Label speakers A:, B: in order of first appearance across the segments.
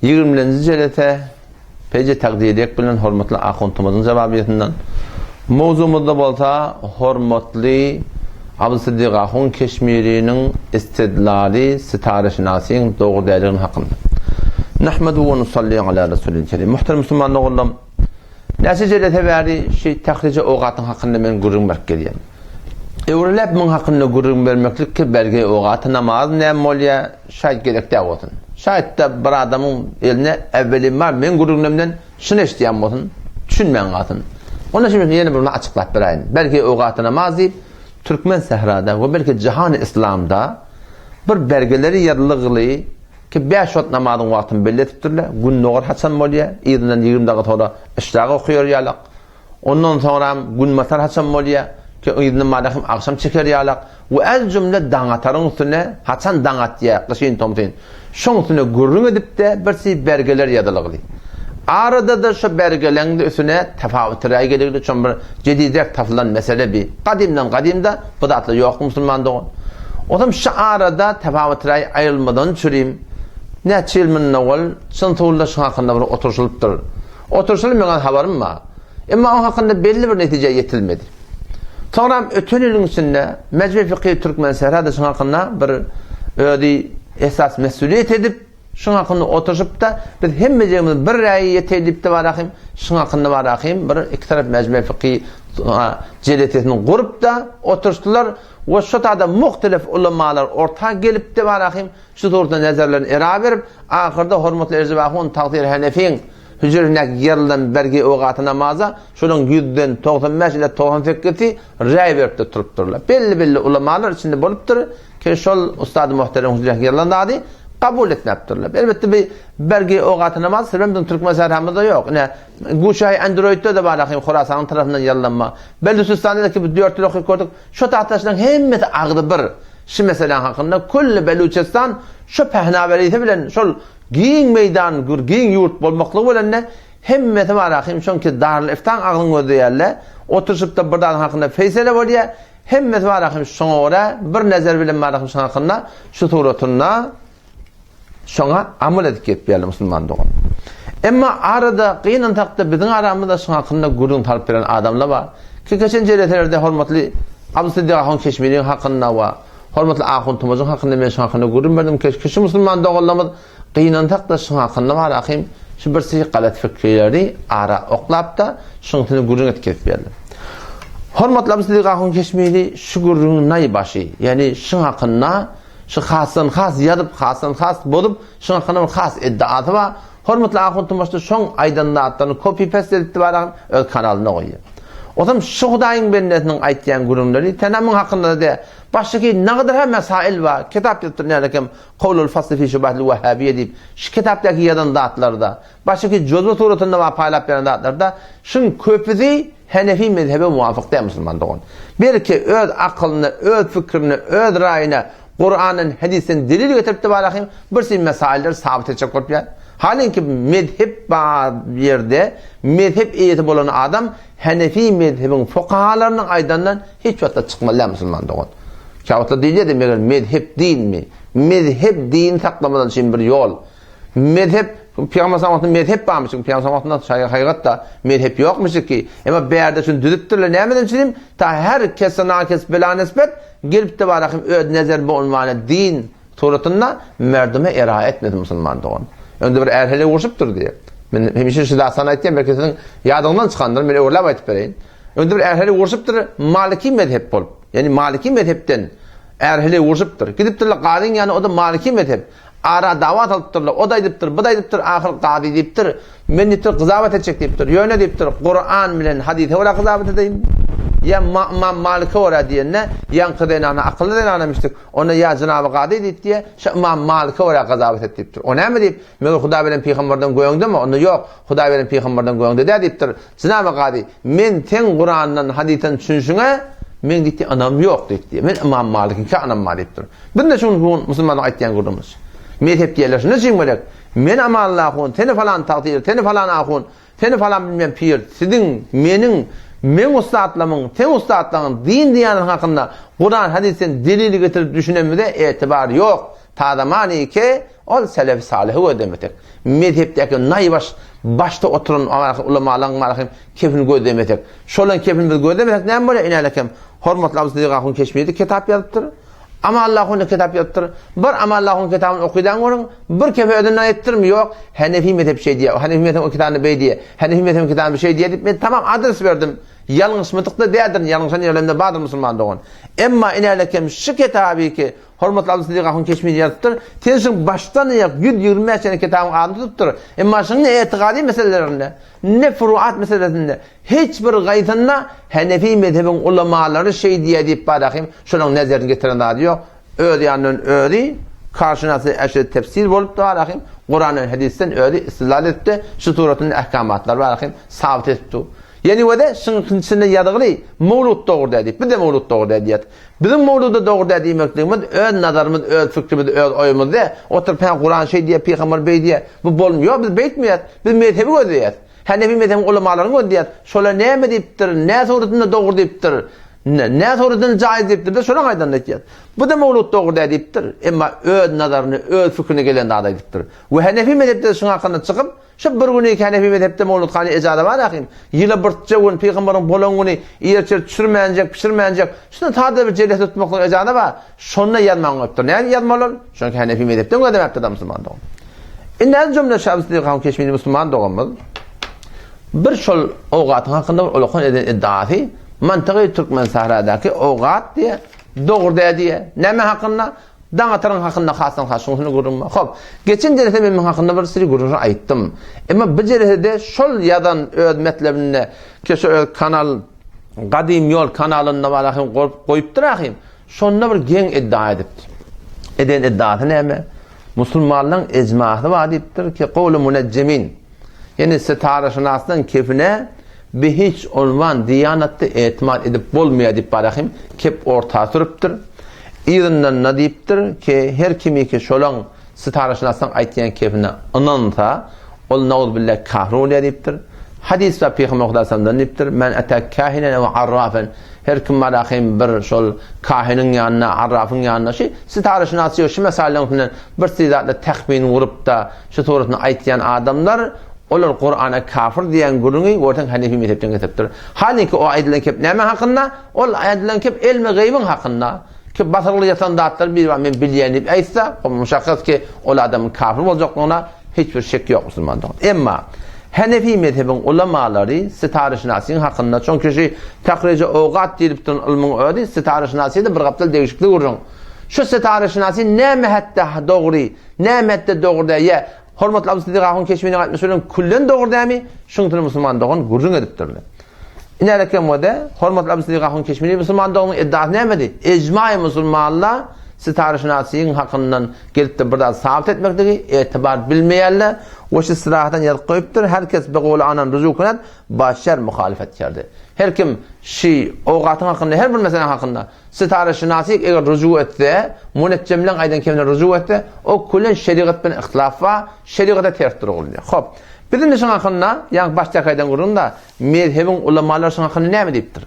A: Ýigriminji jelese Peje Takdiriýek bilen hormatly ahuntymyzyň jawabyýetinden, mowzugymyzda bolsa hormatly Abdysyddyk ahun Keşmiriniň istidlaly sitareşynasyň dogry däldigini hakynda. Nahmedu we nusalli ala Resulil Kerim. Muhterem musulman doganlarym, näçe jelese bäri şu tahrije ogatyň hakynda men gürrüň berip gelýän. Öwrüläp muň hakynda gürrüň bermeklik ki belgi ogaty namaz näme bolýa, Şaýt gerek däl bolsun. Şaýtda bir adamyň eline äwwelimbar meň gürrüňlerimden şuny eşidýän bolsun, düşünmän galsyn. Onda şuny ýene bir açyklap beräýin. Belki ogaty namaz diýip, türkmen sährada we belki jahany yslamda bir bergileri ýazylgyly ki bäş wagt namazyň wagtyny belli edipdirler. Gündogar haçan bolýar, yzyndan 20 daga soňra yşrak okaýar ýalak. Ondan soňram günbatar haçan bolýa, ki yzyndan bada hem agşam çeker ýalak we el jümle daňataryň üstüne haçan daň atýa, gyşyn tomsyn, şoň üstüne gürrüň edip-de birsi bergeler ýazylygly. Arada-da şo bergeleň-de üstüne tafawuty raý geligli, şon bir jedidräk tapylan mesele bi. Gadymdan gadymda bu zatlar ýokdy musulman dogan. Onsoň şu arada tafawuty raý aýrylmadan çürim, näçe ýyl mundan owal çyn suwulda şuň hakynda bir oturyşylypdyr. Oturyşyny meňem habarym bar. Emma oň hakynda belli bir netijä ýetilmedi. Soňram öten ýylyň içinde Mejme Fiqhi Türkmensährada şuň hakynda bir özi esas mesuliýet edip, şuň hakynda oturyşypda biz hemmejigimiz bir raýa ýeteýli diýipdi barahym, şuň hakynda barahym bir iki tarap Mejme Fiqhi jelesesini gurup-da oturyşdylar we şo tada muhtelif ulamalar orta gelipdi barahym, Şu suratda nezerlerini era berip, ahyrda hormatly Erjep ahun Tagsyr Henefiň hüjresindäki ýarylan bergi ogaty namaza şolaryň ýüzden 95 ile 98-i räý beripdir turupdyrlar. Belli-belli ulamalar içinde bolupdyr ki, şol ustady muhteremiň hüjresindäki ýarylan zady kabul etmäpdirler. Elbetde bi bergi ogaty namaz sebäbi biziň türkmen sähramyzda ýok. Ine, Guşaý Androidde-de bar ahym Horasanyň tarapyndan ýarylanma. Belüçistanda-da ki biz dört ýyl okyp gördük. Şo tagtaşlaryň hemmesi agzy bir. Şu meseläň hakynda külli Beluçistan şu pähnawerisi bilen şol giň meýdan, gür giň ýurt bolmaklygy bilen-de hemmesi bar ahym şoňki Darül-Iftaň agzyny gözleýärler. Oturyşypda bir zadyň hakynda feýsele bolýar. Hemmesi bar ahym şoňa görä bir nezer bilen bar ahym şoň hakynda şu suratynda Şoňa amal edip gepýärler musulman dogan. Emma arada gynansakda biziň aramyzda şuň hakynda gürrüň salyp beren adamlar bar. Ki geçen jeleselerde hormatly Abdusyddyk ahun Keşmiriň hakynda we hormatly ahun Tumajyň hakynda men şuň hakynda gürrüň berdim. Keşki şu musulman doganlarymyz gynansakda şuň hakynda bar ahym şu bir syh galat fikirleri ara oklapda şuň üstünde gürrüň edip gezipýärler. Hormatly Abdusyddyk ahun Keşmiri şu gürrüňiň naýbaşy, ýagny şuň hakynda Şu hasdan has ýazyp, hasdan has bozup, şuň hakynda bir has iddiasy bar. Hormatly ahun Tumaşda şoň aýdan zatlaryny copy-paste edipdi baragyn, öz kanalynda goýýar. Ozam şu Hudaýyň bendesiniň aýtýan gürrüňleri tenha muň hakynda-da däl. Başga nagadar-ha mesail bar. Kitap ýazypdyr nälekem Kowlul fasl fi şubatil wahhabiýe diýip. Şu kitapdaky ýazan zatlary-da, başga juzwy suratynda bar paýlap beren zatlary-da, şuň köpüsi Henefi mezhebe muwafyk däl musulman dogan. Belki öz akylyna, öz pikrine, öz raýyna Kurandan, hadisden delil getirip-de barahym bir sürü mesailleri sabyt etjek bolup ýar. Halinki mezhep bar ýerde mezhep eýesi bolan adam Henefi mezhebiň fukahalarynyň aýdandan hiç wagtda çykmaly däl musulman dogan. Käwagtlar diýilýär-de meger mezhep dinmi? Mezhep din saklamadan üçin bir ýol. Mezhep, Pygamber sallallahu aleyhi mezhep barmyş. Pygamber sallallahu aleyhi ve haýgatda mezhep ýokmuş ki. Emma bärde şunu düzüpdirler. Nämeden üçin? Ta her kese nakes bela nisbet gelip de barahym öz nezer bu unwana din suratynda merdime era etmedi musulman dogan. Önde bir är hele urşupdyr diýe. Men hemişe şu dasany aýtýan, belki siziň ýadyňdan çykandyr, men öwrüläp aýtyp bereýin. Önde bir är hele urşupdyr, Maliki mezhep bolup. Ýani Maliki mezhepden är hele urşupdyr. Gidipdirler gazyň ýanyna, o da Maliki mezhep. Ara dawa salypdyrlar. O-da aýdypdyr, bu-da aýdypdyr, ahyr kazy diýipdir, Men diýipdir, gyzabat etjek diýipdir. Ýöne diýipdir, Kuran bilen hadise görä gyzabat edeýinmi? Ýa Ymam Malike görä diýende, ýaňky zenana akylly zenanamişdik. Onda ýa jenaby kazy diýipdi, Şu Ymam Malike görä gyzabat et diýipdir. O näme diýip, Meger Hudaý bilen pygamberden göňdemi? Onda ýok, Hudaý bilen pygamberden göňde däl diýipdir. Jenaby kazy, men seň Kurandan, hadysdan düşünşiňe meň diýipdi, ynamym ýok diýipdi. Men Ymam Malikiňkä ynamym bar diýipdir. Biz-de şu gün musulmanlaryň aýtýan gürrüňimiz. Mezhep diýerler şunda jigim gerek. Men Amanly ahun, seni falan tagsyr, seni falan ahun, seni falan bilmem pir, siziň, meniň, meň ussatlamyň, seň ussatlaryň din diýýäniň hakynda Kuran, hadysden delil getirip düşünenimize etibar ýok. Ta zamany ki ol selefi salyhy gözlemesek, mezhepdäki naýbaş başda oturan ulamalaryň marahym kefini gözlemesek, şolaryň kefini biz gözlemesek näme bolýar inälekem? Hormatly Abu Sydyk ahun Keşmiride kitap ýazypdyr. Amanullah ahun kitap ýazypdyr. Bir Amanullah ahun kitabyny okydan görüň, bir kefe özünden aýtdyrmy? Ýok. Henefi mezhep şeý diýýär, Henefi mezhebiň o kitabynda beý diýýär, Henefi mezhebiň kitabynda şeý diýýär diýip men tamam adres berdim. Ýalňyşmadyk-da däldirin, ýalňyşan ýerlerim-de bardyr musulman dogan. Emma inälekem şu kitaby ki Hormatly Abdy Sydyk ahun Keşmiri ýazypdyr. Sen şuň başdan aýak 125 sene kitabyň adyny tutupdyr. Emma şuň ne etikady meselelerinde, ne furuat meselesinde hiç bir gaýsynda Henefi mezhebiň ulamalary şeý diýýär diýip barahym şolaň nezerini getiren zady ýok. Öz ýanyndan özi karşynasy eşret tefsir bolupdy barahym Kurandan hadisden özi istidlal edipdi. Şu suratynda ehkamatlar barahym sabit edipdi. Ýene wede şuň içinde ýazgyly mowlud dogry däl diýip. Biz-de mowlud dogry däl diýýäs. Biziň mowluda dogry däl diýmekligimiz öz nazarymyz, öz fikrimiz, öz oýumyz däl. Oturyp hä Kuran şeý diýýär, pygamber beý diýýär. Bu bolm ýok, biz beýtmeýäs. Biz mezhebi gözleýäs. Henefi mezhebiň ulamalaryny gözleýäs. Şolar näme diýipdir, nä suratynda dogry diýipdir, nä suratynda jaýyz diýipdir, biz şolaň aýdanyny aýtýas. Bu-da mowlud dogry däl diýipdir. Emma öz nazaryna, öz fikrine gelen zady aýdypdyr. We Henefi mezhepde şuň hakynda çykyp, Şu bir güni Henefi mezhepde mowludhana ejaza bar ahym. Ýyla birje gün, pygamberiň bolan güni ýer-çer çürmänjek, pişirmänjek, şunda sada bir jelese tutmaklyga ejaza bar. Şonda ýazmaň goýupdyr. Nädip ýazmaly ol? Çünki Henefi mezhepden gözlemäpdir da musulman dogan. Indi häzir jümle Şaby Sydyk han Keşmiri musulman doganymyz bir şol owgatyň hakynda bir ulakan eden iddiasy mantygy Türkmen sahradaky owgat diýe, dogry däl diýe. Näme hakynda? Daň ataryň hakynda hasdan has şuňusyny gürrüň bar. Hop, geçen jelese men muň hakynda bir siri gürrüňi aýtdym. Emma bu jelesede şol ýazan öz metlebinde, ki şu öz kanal Gadym ýol kanalynda bar ahym goýupdyr ahym. Şonda bir geň iddia edipdir. Eden iddiasy näme? Musulmanlaryň ejmasy bar diýipdir ki, gowly munejjemin. Ýene sitaraşynasdan kefine bi hiç unwan diýanatda etimat edip bolmaýar diýip barahym kep orta sürüpdir. Yzyndan-da diýipdir ki, her kimiki şolaň sitaraşynasdan aýtýan kefine ynansa, ol nauzubilla kafir bolýar diýipdir. Hadys bar Pygamber Hudaý sallamdan diýipdir, Men ata kahinen ew arrafen Her kim barahym bir şol kahiniň ýanyna, arrafyň ýanyna şi sitaraşynas ýok, şi mesalyň üstünden bir zatlar tahmin gurup-da, Şu suratyny aýtýan adamlar, olar Kurana kafir diýen gürrüňi görseň Hanefi mezhepden getiripdir. Halynki o aýdylan kep näme hakynda? Ol aýdylan kep elmi gaýbyň hakynda. Ki basyrgyly ýatan zatlary biri bar men bilýän diýip aýtsa, o muşakkas ki ol adamyň kafir boljaklygyna hiç bir şek ýok musulman dogan. Emma Hanefi mezhebiň ulamalary sitareşinasyň hakynda, çünki şu tahrije ogat diýlip duran ylmyň özi sitareşinasy-da bir gapdal degişikli gürrüň. Şu sitareşinasy näme hetde dogry, Näme etdi dogry däl ýa hormatly Abu Sydyk ahun Keşminiň aýtmyş bilen küllen dogry dälmi? Şuň musulman dogan gürrüň edipdirler. Inälekem wede hormatly Abu Sydyk ahun Keşmini musulman doganyň iddiasy nämedi? Ejmaý musulmanlar sitareşinasyň hakyndan gelipdir bir zat sabyt etmekligi etibar bilmeýärler we şu syrahatdan ýazyp goýupdyr her kes bi gowly anan ruju kunet ba şer muhalifet kerdi. Her kim şi owgatyň hakynda her bir meseläniň hakynda Sitareşynasy eger rujuk etse, munejjemleň aýdan kemine rujuk etse, o külen şerigat bilen yhtilaf bar, şerigata ters durgulýar. Hop. Biz indi şuň hakynda, ýaňky başdaky aýdan gürrüň-de, mezhebiň ulamalary şuň hakynda näme diýipdir?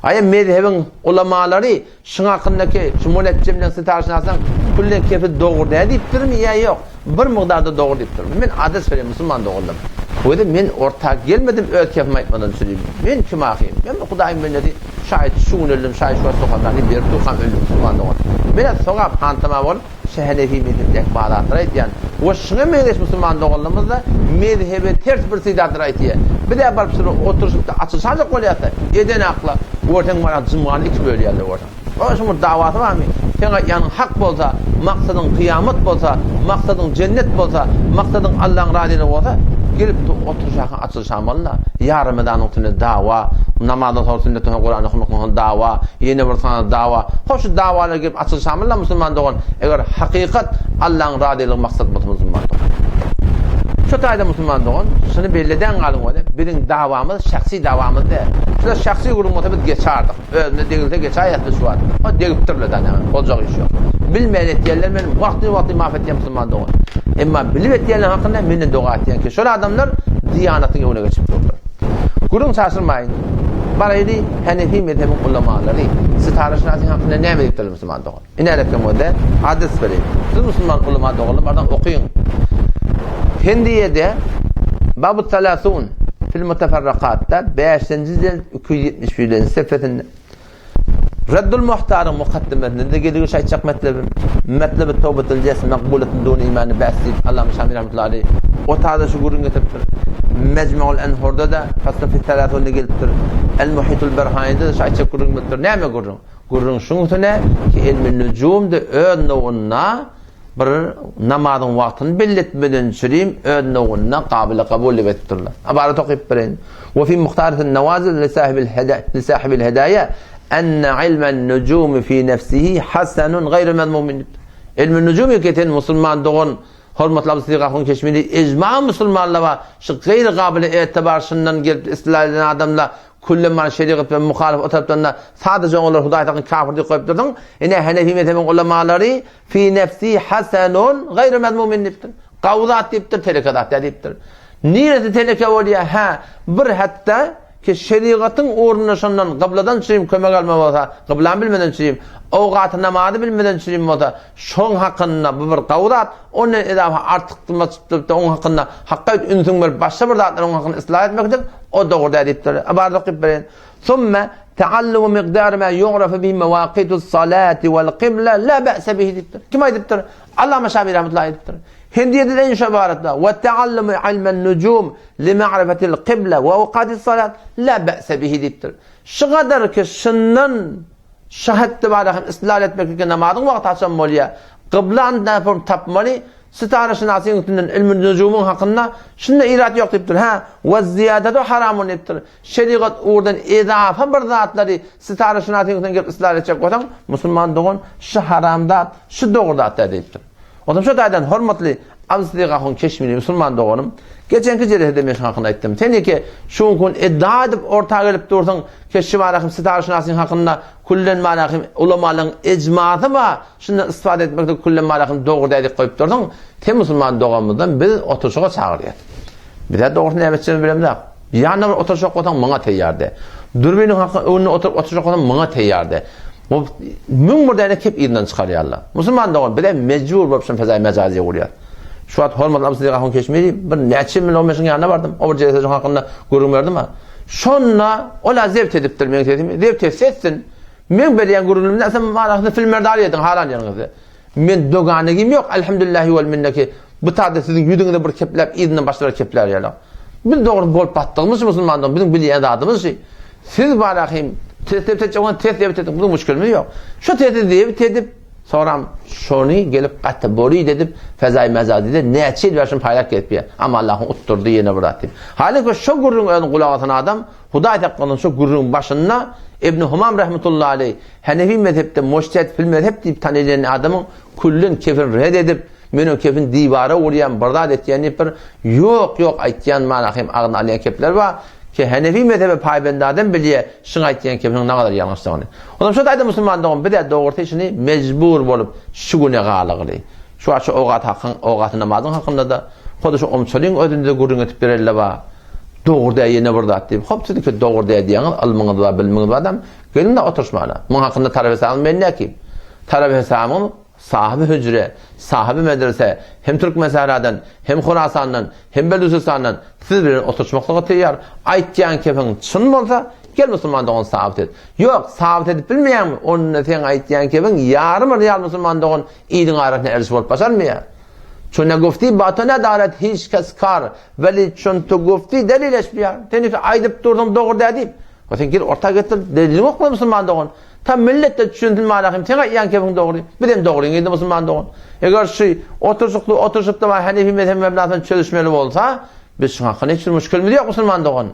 A: Aýa mezhebiň ulamalary şuň hakyndaky şu munejjemleň sitareşynasynyň küllen kefi dogry däl diýipdirmi ýa ýok? Bir mukdarda dogry diýipdir. Men adres berýän musulman doganlarym. Özi men orta gelmedim öz kefimi aýtmadan çürim. Men kim ahym? Men bir Hudaýyň bendesi. Şaýat şu gün öldüm, şaýat şu wagt sohadany berip durkam öldüm musulman dogan. Men sogap hantama bolup şu Henefi mezhebindäki bar zatlary aýtýan. We şuňa meňzeş musulman doganlarymyz-da mezhebe ters bir zatlary aýtýar. Biz-ä baryp şular oturyşyp-da açylyşajak bolýas-da, eden akla görseň bara jumgany iki bölýärler görseň. Onuň üçin bir dawasy barmy? Seň aýtýanyň hak bolsa, maksadyň kyýamat bolsa, maksadyň jennet bolsa, maksadyň Allaň razylygy bolsa, gelip oturyşakyň açylyşamaly-da. Ýa Ramazanyň tüni dawa, namazdan soň sünnetden soň Kuran okamakdan soň dawa, ýene bir sany dawa. Hoş şu dawalar gelip açylyşamaly-da musulman dogan, eger hakykat Allaň razylygy maksat bolsa musulman dogan. Şu taýda musulman dogan, şuny belledäň galyň weli, biziň dawamyz şahsy dawamyz däl. Şular şahsy gürrüň bolsa biz geçardyk. Özüne degilse geçäýäsdi şu wagt. O degipdirler-dä näme, boljak iş ýok. Bilmän etýänler men wagtly-wagtly maaf etýän musulman dogan. Emma bilip etýänler hakynda menden doga etýän ki, şol adamlar diýanatyň öňüne geçip durlar. Gürrüň çaşyrmaýyn. Baraýly Henefi mezhebiň ulamalary. Sitaraşynasyň hakynda näme diýipdirler musulman dogan? Inärekem bolsa adres bereýin. Siz musulman ulama doganlar bardan okyň. Hindiýede Babu Talasun fil mutafarrakatda 5-nji jelt 271-nji sefesinde Reddul Muhtaryň mukaddimesinde geligi şu aýtjak metlebim. Metlebi towbetul jes makbuletun dun imani bäs diýip Allama Şamil rahmetullahi aleyh o taýda şu gürrüň getiripdir. Mejmu'ul Enhurda-da Fasl fi Talasunda gelipdir. El Muhitul Berhaýynda-da şu aýtjak gürrüň gelipdir. Näme gürrüň? Gürrüň şuň üstüne ki ilmi nujum-da öz nowunda bir namazyň wagtyny belli etmeden çürim öz nowunda gabyly kabul diýip aýdypdyrlar. Ybarat okyp bereýin. Wa fi muhtaratyn nawazil li sahibil heda li sahibil hedaýa enne ilmen nujumi fi nefsihi hasanun gaýru mezmumin diýipdir. Ilmi nujum eken musulman dogan hormatly Abu Siddik Ahun Keşmiri ijma musulmanlar bar. Şu gaýry gabyly etibar şundan gelip istilal eden adamlar Küllem mana şerigat bilen muhalyf o tarapdan-da sadaja olar Hudaý tarapyn kafir diýip goýup durdyň. Ine Henefi mezhebiň ulamalary fi nefsi hasanun gaýru mezmumin diýipdir. Gawy zat diýipdir, teleke zat däl diýipdir. Niresi teleke bolýar? Hä, bir hatda ki şerigatyň ugrunda şondan gybladan çürim kömek alma bolsa, gyblany bilmeden çürim, owgaty namazy bilmeden çürim bolsa, şoň hakynda bu bir gawy zat, ondan edafa artykmaç tutupda oň hakynda hakga ünsüň berip başga bir zatlar oň hakynda yslah etmeklik o dogry däl diýipdir. Ybarat okyp bereýin. Summe ta'allumu miqdar ma yu'rafu bihi mawaqitus salati wal qibla la ba'sa bihi diýipdir. Kim aýdypdyr? Allama Şafi rahmetullahi aýdypdyr. Hindiýede de şu ybaratda we ta'allumu ilmen nujum li ma'rifatil qibla we awqatis salat la ba'sa bihi diýipdir. Şu gadar ki şundan Şu hetdi barada hem istidlal etmeklikde namazyň wagty haçan bolýar? Gyblany nädip tapmaly? Sitaraşynasyň üstünden ilmi nujumyň hakynda şunda irat ýok diýipdir. Hä, we ziýadatu haramun diýipdir. Şerigat ugurdan ezafa bir zatlary sitaraşynasyň üstünden gelip istidlal etjek bolsaň, musulman dogan şu haram zat, şu dogry zat däl diýipdir. Onsoň şu taýdan hormatly Abdyssydyk ahun Keşmiri musulman doganym, geçenki jelesede men şuň hakynda aýtdym. Sen eke şu gün iddia edip orta gelip dursuň, keşşi barahym sitaraşynasyň hakynda küllen barahym ulamalaryň ijmasy bar, şundan istifade etmekde küllen barahym dogry däl diýip goýup dursuň. Sen musulman doganymyzdan biz oturyşyga çagyrýas. Bizä dogrusy näme etjegimizi bilemzok. Ýanyna bir oturyşjak bolsaň muňa teýýar de. Dürbiniň haky öňünde oturyp oturyşjak bolsaň muňa teýýar de. Bu 1001 däne kep yzyndan çykarýarlar. Musulman dogan bize mejbur bolup şun fezaý mejaziýa gurýar. Şu wagt hormatly Abu Siddik Ahun Keşmiri bir näçe ýyl men şuň ýanyna bardym. O bir jelese şuň hakynda gürrüň berdim ha. Şonda ola zebt edipdir meň sesimi. Zebt etse etsin. Men berýän gürrüňimden sen manasyny filmerdar ediň halan ýeriňizde. Men doganygym ýok, elhamdülillahi wal minneki, bu taýda siziň ýüzüňize bir kepläp, yzyndan başgalar keplär ýaly. Biz dogry bolup batdygymyz şu musulmandygyň, biziň bilýän zadymyz şu. Siz barahym test edip etjek bolsaňyz test edip ediň, biziň müşkilimiz ýok. Şu testi edip edip, soňram şony gelip gaty borid edip, fezaý mejazyda näçe ýyl bäri şuny paýlap gezip ýör. Amma Allahyň utdurdy ýene bir zat diýip. Halypa şo gürrüňi özüniň gulak asan adam, Hudaý saklasyn şo gürrüňiň başynda Ibn Humam rahmetullahi aleý Henefi mezhepde mujtehid fil mezhep diýip tanylýan adamyň küllen kefin red edip, men o kefin diwara urýan, bir zat etýän diýip bir ýok, ýok aýtýan mana hem agzyna alýan kepler bar ki Henefi mezhebe paýbend adam bilýär şuň aýtýan kepiniň nagadar ýalňyşdygyny. Onam şo taýda musulman dogan bizä dogrusy şuny mejbur bolup şu güne galygyly. Şu wagt şu ogat hakyň, ogaty namazyň hakynda-da, hody şu omçalyň özünde-de gürrüň etip bereli bar. Dogry däl ýene bir zat diýip. Hop siziňki dogry däl diýýäňiz, ylmyňyz bar, bilimiňiz bar adam. Geliň-de oturyşmana. Muň hakynda tarap hesabyňyz men näkim? Tarap hesabyňyz sahyby hüjre, sahyby medrese, hem Türkmensähradan, hem Horasandan, hem Belüjistandan siz bilen oturyşmaklyga teýýar. Aýtýan kepiň çyn bolsa, gel musulman dogan sabyt et. Ýok, sabyt edip bilmeýäňmi? Onda seň aýtýan kepiň ýarym real musulman dogan iliň arasynda erişip bolup başarmaýar. Çün gufti ba to nedaret hiç kes kar, weli çün tu gufti delileş biýar. Sen aýdyp durduň dogry däl diýip. O sen gel orta getir, deliliňi okla musulman dogan. Tam millet de düşünsin malahym, sen aýtýan kepiň dogry. Biz hem dogryň indi musulman dogan. Eger şu oturşykly oturşypda bar Hanefi mezhebi mebnasyny çözüşmeli bolsa, biz şu hakynda hiç bir müşkilimiz ýok musulman dogan.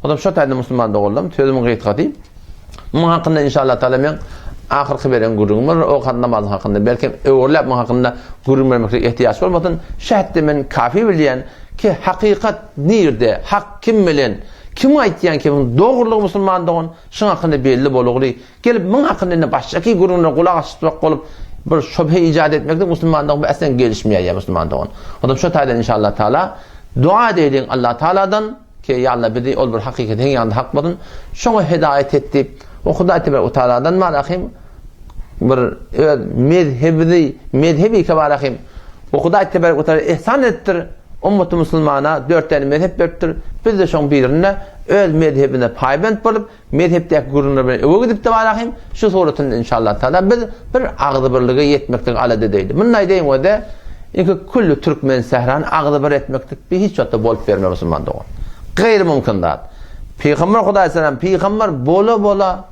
A: O zaman şu taýda musulman doganlarym sözümiň gysgasy. Muň hakynda inşallah taala men ahyrky beren gürrüňim bolar. O kan namaz hakynda belki öwürläp muň hakynda gürrüň bermeklik ihtiýaç bolmasyn. Şu hetde men kafi bilýän ki hakykat nirde, hak kim bilen, Kim aýtýan kimiň dogrulygy musulman dogan, şuň hakynda belli bolugly. Gelip muň hakynda indi başgaky gürrüňlere gulak açjak bolup bir şübhe ijat etmeklik musulman dogan bu äslen gelişmeýär ýa musulman dogan. Ondan şo taýdan inşallah taala dua edeýliň Allah taaladan ki ýa Allah bizi ol bir hakykatyň ýanynda hak bolsun. Şoňa hidaýat et diýip. O Hudaý tebarek we taaladan bar ahim bir öz mezhebizi, mezhebi ki bar ahim. O Hudaý tebarek we taala ihsan edipdir. Ummaty musulmana dört tane mezhep beripdir. Biz de şoň birinde öz mezhebine paýbent bolup, mezhepdäki gürrüňler bilen öwe gidip de bar ahim. Şu suratynda inşallah taala biz bir agzybirlige ýetmeklik alada edeýli. Muny aýdaýyn we Indi külli türkmen sährany agzybir etmeklik bir hiç wagtda bolup bermez musulman dogan. Gaýry mümkin zat. Pygamber Hudaýsalam pygamber bola-bola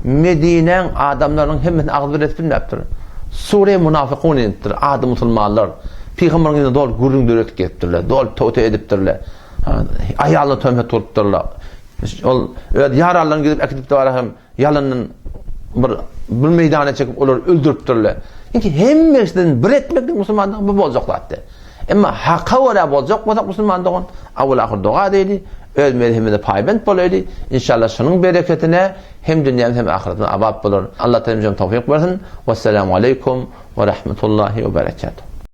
A: Medinäň adamlarynyň hemmesini agzybir edip bilmäpdir. Sure Munafykun inipdir, ady musulmanlar. Pygamberiň ýüzüne doly gürrüň döredip gezipdirler, doly töhmet edipdirler. Aýalyna töhmet urupdyrlar. Ol öz ýaranlaryny gidip äkidip de hem Ýalandan bir bir meýdana çekip olary öldüripdirler. Indi hemmesinden bir etmeklik musulman dogan bu boljak zat däl. Emma haka görä boljak bolsak musulman dogan awal ahyr doga edeýli, öz mezhebimize paýbent bolaýly. Inşallah şunuň bereketine hem dünýämiz hem ahyretimiz abat bolar. Allah taala towfyk bersin. Wessalamu aleýkum we rahmetullahi we berekatuh.